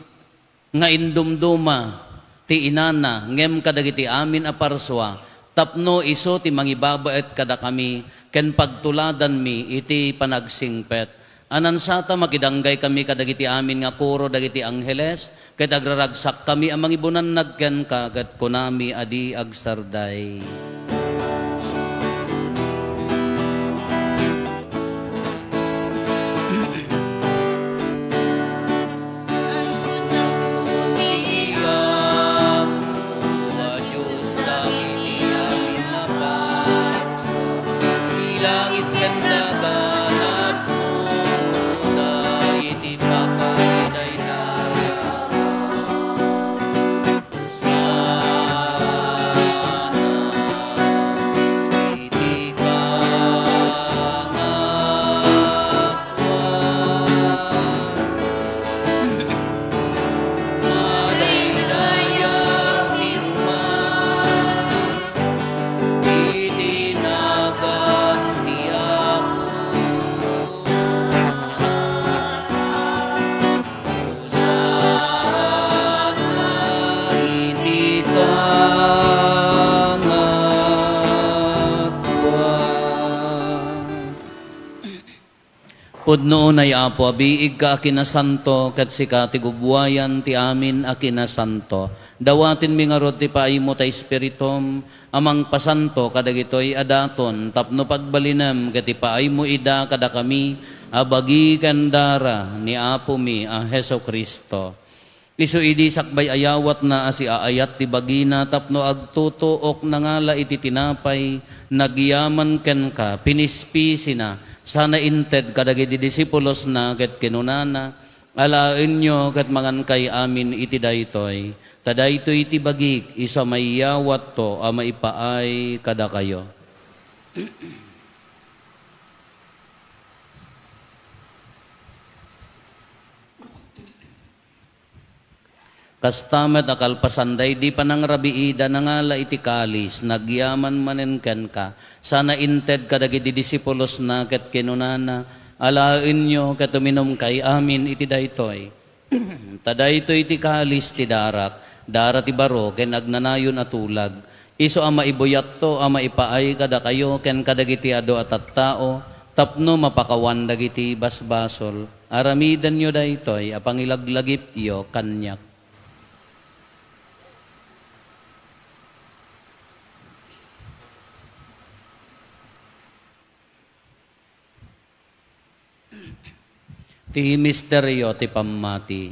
nga indumduma ti inana ngem kadagiti amin a parsua, tapno isu ti mangibabaet kadakami ken pagtuladanmi iti panagsingpet. Anansata, makidanggay kami kadagiti amin nga koro dagiti angheles, ket agraragsakkami a mangibunannag kenka, ket kunami a di agsarday. Santo, santo ti Apo a Dios dagiti amin a parsua. Ti langit ken daga, naagpuna iti pakaidaydayawna. Hosanna iti pangatua. Madaydayaw ti umay iti nagan ti Apo. Hosanna iti pangatua. Pudno unay, Apo, a biigka a kinasanto, ket sika ti gubbuayan ti amin a kinasanto. Dawatenmi ngarud ti paaymo ta Espiritum a mangpasanto kadagitoy a daton tapno pagbalinem ket ipaaymo ida kadakami a bagi ken dara ni Apomi a Jesu-Cristo. Isu idi sakbay ayawatna a siaayat ti bagina tapno agtutuok, nangala iti tinapay, nagyaman kenka, pinispisina, sana inted kadagiti disipulosna ket kinunana, "Alaenyo ket mangankay amin iti daytoy, ta daytoy ti bagik, isu a maiyawatto a maipaay kadakayo." Kasta met a kalpasan daydi panangrabiida, nangala iti kalis, nagyaman manen kenka, sana inted kadagiti disipulosna ket kinunana, "Alaenyo ket uminumkay amin iti daytoy. Ta daytoy ti kalis ti darak, dara ti baro ken agnanayon a tulag. Isu a maibuyatto a maipaay kadakayo ken kadagiti adu a tattao tapno mapakawan dagiti basbasol. Aramidenyo daytoy a pangilaglagipyo kaniak." Ti misterio ti pammati.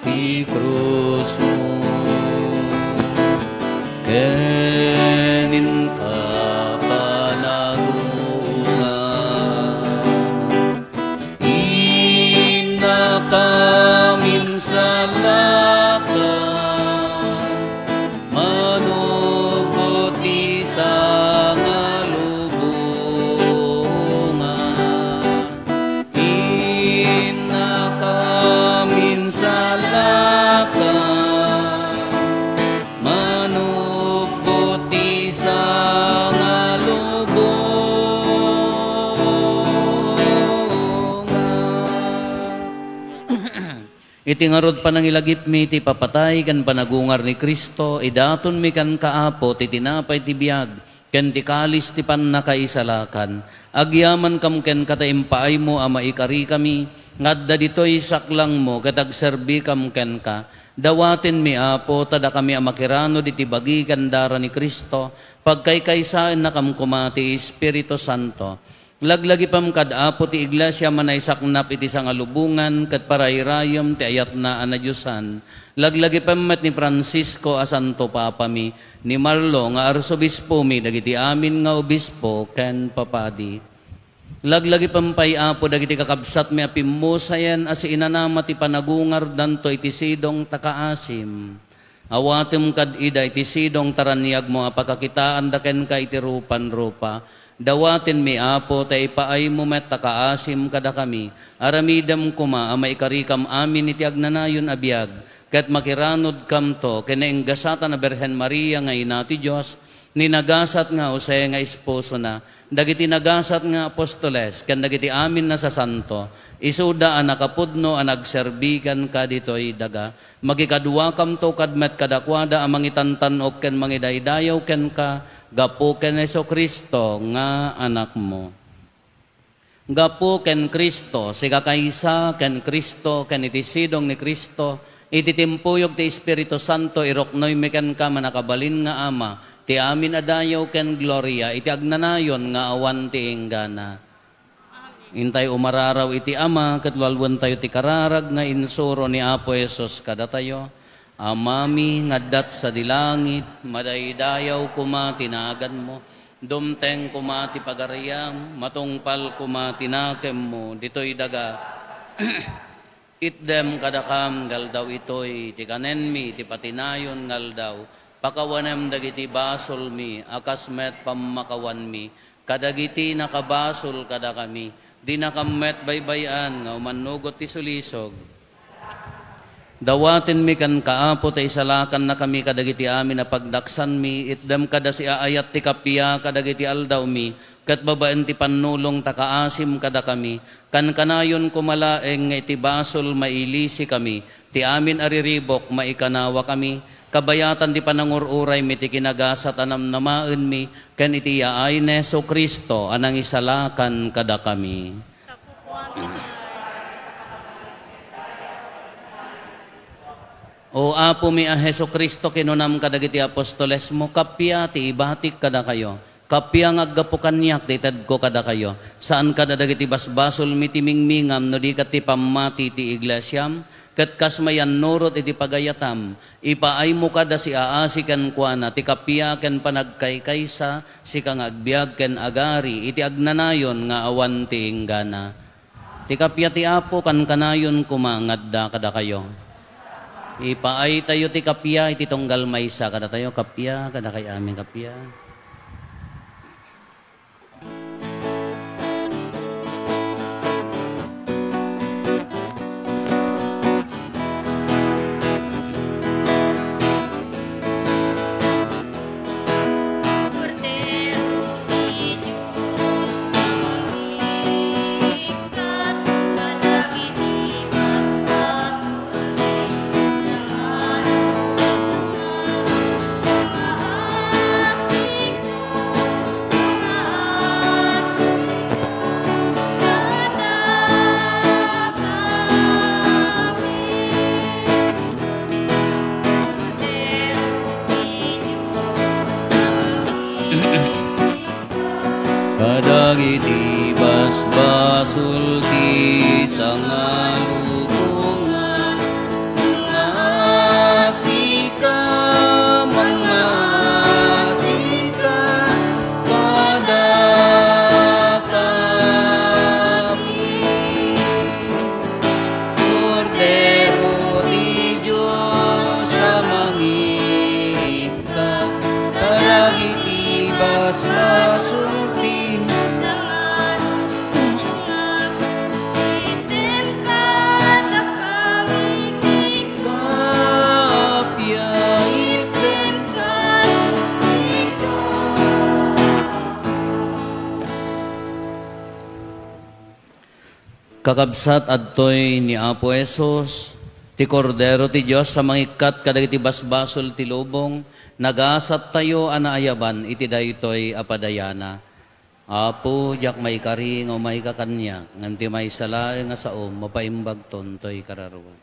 Ti krusmo ken inka panagungar. Innaka minsalaka, manukot ti sangalubongan. Innaka minsalaka, manukot ti sangalubongan. Iti ngarud panangilagipmi ti ipapatay ken panagungar ni Cristo, idatonmi kenka, Apo, ti tinapay ti biag ken ti kalis ti pannakaisalakan. Agyamankam kenka ta impaaymo a maikarikami nga adda ditoy saklangmo ket agserbikam kenka. Dawatenmi, Apo, ta dakami a makiranod iti bagi ken dara ni Cristo, pagkaykaysaennakam koma ti Espiritu Santo. Laglagipem kad Apo ti Iglesia a naisaknap iti sangalubongan ket parairayem ti ayatna a nadiosan. Laglagipem met ni Francisco a Santo Papami, ni Marlo nga Arsobispomi, dagiti amin nga obispo ken papadi. Laglagipem pay, Apo, dagiti kakabsatmi a pimmusayen a siinanama ti panagungardanto iti sidong ta kaasim. Awatem kad ida iti sidong ta raniagmo a pakakitaanda kenka iti rupan rupa. Dawatenmi, Apo, ta ipaaymo met ta kaasim kadakami. Aramidem koma a maikarikam amin iti agnanayon a biag, ket makiranodkamto ken nainggasatan a Birhen Maria nga Ina ti Dios, ni nagasat nga Jose nga esposona, dagiti nagasat nga apostoles, ken dagiti amin a sasanto, isuda a nakapudno a nagserbi kenka ditoy daga. Makikaduakamto kad met kadakuada a mangitantan-ok ken mangidaydayaw kenka gapu ken Jesu-Cristo nga Anakmo. Gapu ken Cristo, sikakaysa ken Cristo, ken iti sidong ni Cristo, iti timpuyog ti Espiritu Santo, iruknoymi kenka, mannakabalin nga Ama, ti amin a dayaw ken gloria iti agnanayon nga awan ti inggana. Intay umararaw iti Ama ket lalwentayo ti kararag nga insuro ni Apo Jesus kadatayo. Amami nga adda sadi langit, madaydayaw koma ti naganmo. Dumteng koma ti pagariam, matungpal koma ti nakemmo ditoy daga. Itdem kadakam nga aldaw itoy ti kanenmi ti patinayon nga aldaw. Pakawanem dagiti basolmi a kas met pammakawanmi kadagiti nakabasol kadakami. Dinakam met baybay-an nga umannugot ti sulisog. Dawatenmi kenka, Apo, ta isalakannakami kadagiti amin a pagdaksanmi. Itdem kada siaayat ti kappia kadagiti aldawmi, ket babaen ti pannulong ta kaasim kadakami. Kankanayon koma laeng nga iti basol mailisikami, ti amin a riribuk maikanawakami, kabayatan ti panangur-uraymi ti kinagasat a namnamaenmi, ken iti yaay ni Jesu-Cristo a nangisalakan kadakami. O Apomi a Jesu-Cristo, kinunam kadagiti apostolesmo, kappia ti ibatik kadakayo. Kappia nga aggapu kaniak ti itedko kadakayo. Saan kada dagiti basbasolmi ti mingmingam no di ket ti pammati ti iglesiam, ket kas mayannurot iti pagayatam, ipaaymo kada siaasi kenkuana ti kappia ken panagkaykaysa, sika nga agbiag ken agari iti agnanayon nga awan ti inggana. Ti kappia ti Apo, kankanayon koma nga adda kadakayo. Ipaaytayo ti kappia iti tunggal maysa kadatayo. Kappia, kadakay amin kappia. Iti basbasol ti sangalubongan, mangasika, mangasika kadakami. Kordero ti Dios a mangi- Kadagiti basbasol ti sangalubongan, item kadakami ti kaapia, item kadakami. Kakabsat, adtoy ni Apo Jesus, ti Kordero ti Dios a mangikkat kadagiti basbasol ti lubong. Nagasattayo a naayaban iti daytoy a padayana. Apo, diak maikari nga umayka kaniak, ngem ti maysa laeng a saom, mapaimbagton toy kararuak.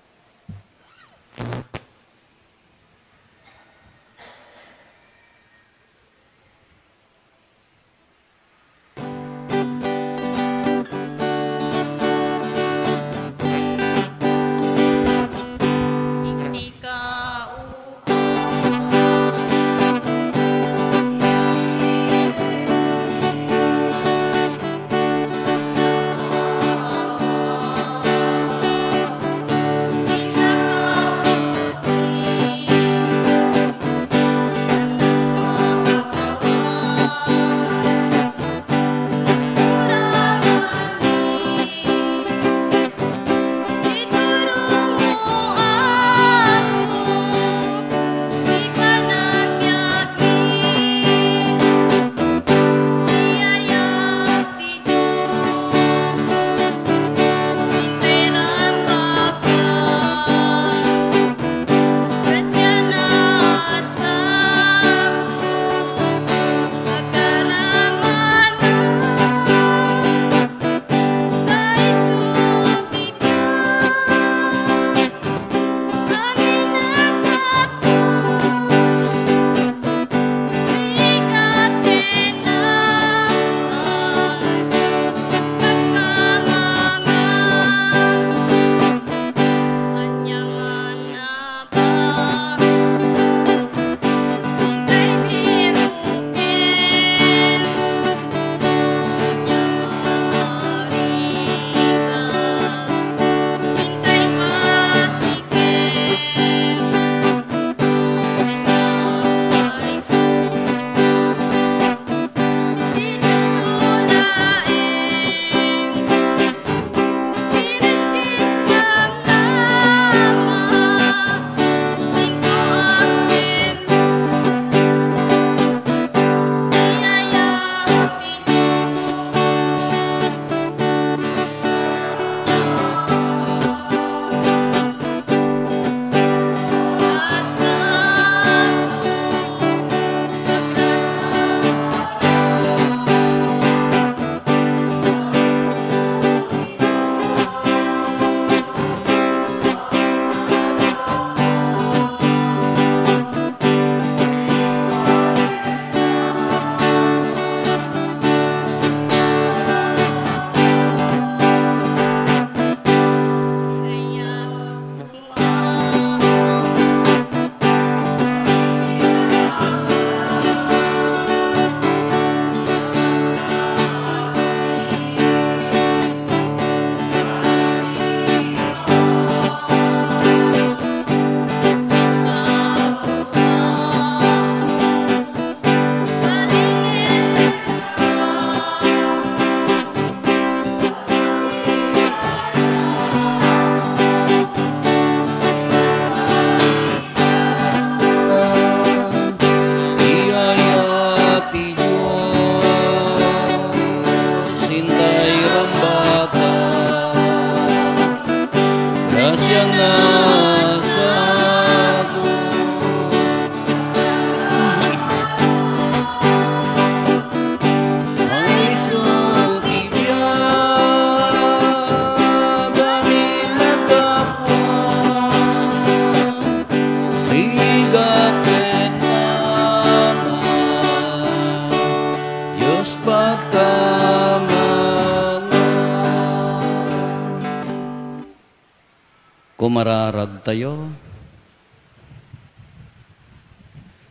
Mararagtayo.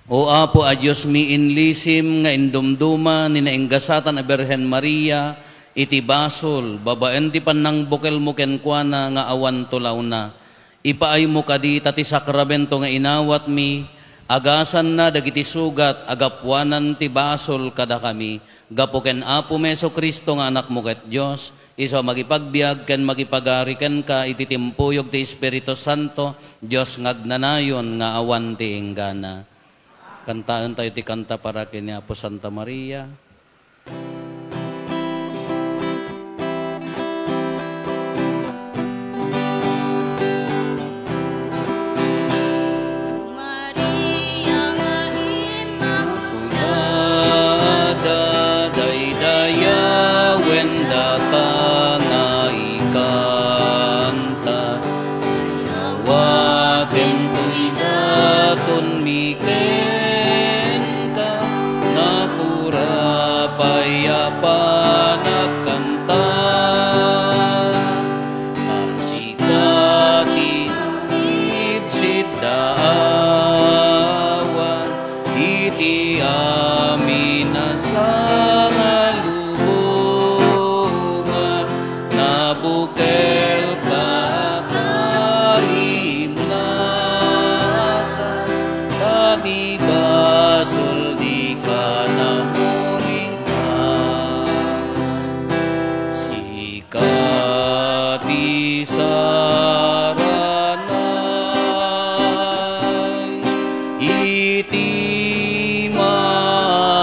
O Apo a Diosmi, inlisim nga indumduma ni nainggasatan a Birhen Maria iti basol babaen ti pannangbukelmo kenkuana nga awan tulawna. Ipaaymo kadi ta ti sakramento nga inawatmi, agasanna dagiti sugat a gapuanan ti basol kadakami. Gapu ken Apomi Jesu-Cristo nga Anakmo ket Dios, isu a mangipagbiag ken mangipagari kenka iti timpuyog ti Espiritu Santo, Dios nga agnanayon nga awan ti inggana. Kantaentayo ti kanta para ken ni Apo Santa Maria. Maria nga Immaculada, daydayawen daka nga ikanta. Awatem toy datonmi kenka, napura pay a panagkanta. Sika ti sipsipdaawan iti amin a sangalubongan, nabukel ka kaimnasan, ta ti basol dika namuritan. Sika ti saranay iti maay-ay-ay.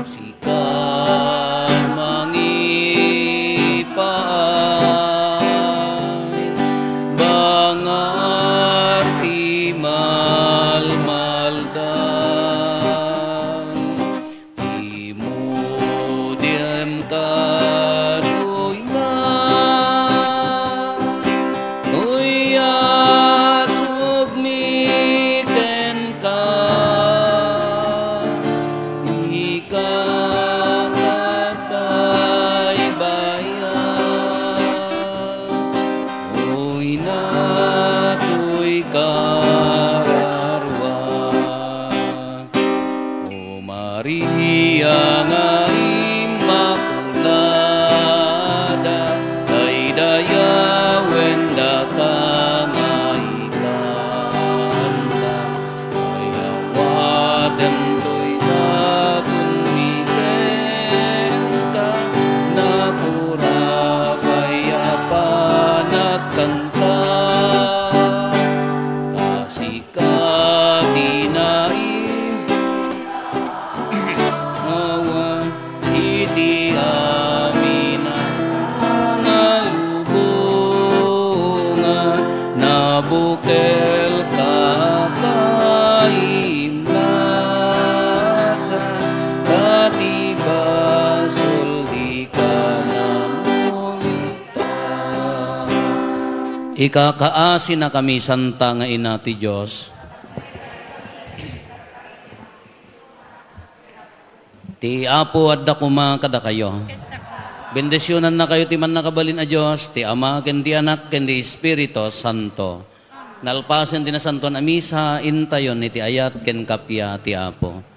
Sika mangipaay, bangar ti malmaldan. Imudem kaduyna, uyasugmi kenka, ti kakataybayan, uyna toy kararua. O Maria nga Immaculada, daydayawen daka nga ikanta. Ay awaten toy datonmi kenka, napura pay a panagkanta. Ta sika ti nai- awan iti amin a nalubongan, nabukel ka kaimnasan, ta ti basol dika namuritan. Ikakaasinakami, Santa nga Ina ti Dios. Ti Apo adda koma kadakayo. Bendisionannakayo ti Mannakabalin a Dios, ti Ama, ken ti Anak, ken ti Espiritu Santo. Nalpasen ti Nasantoan a Misa, intayon iti ayat ken kappia ti Apo.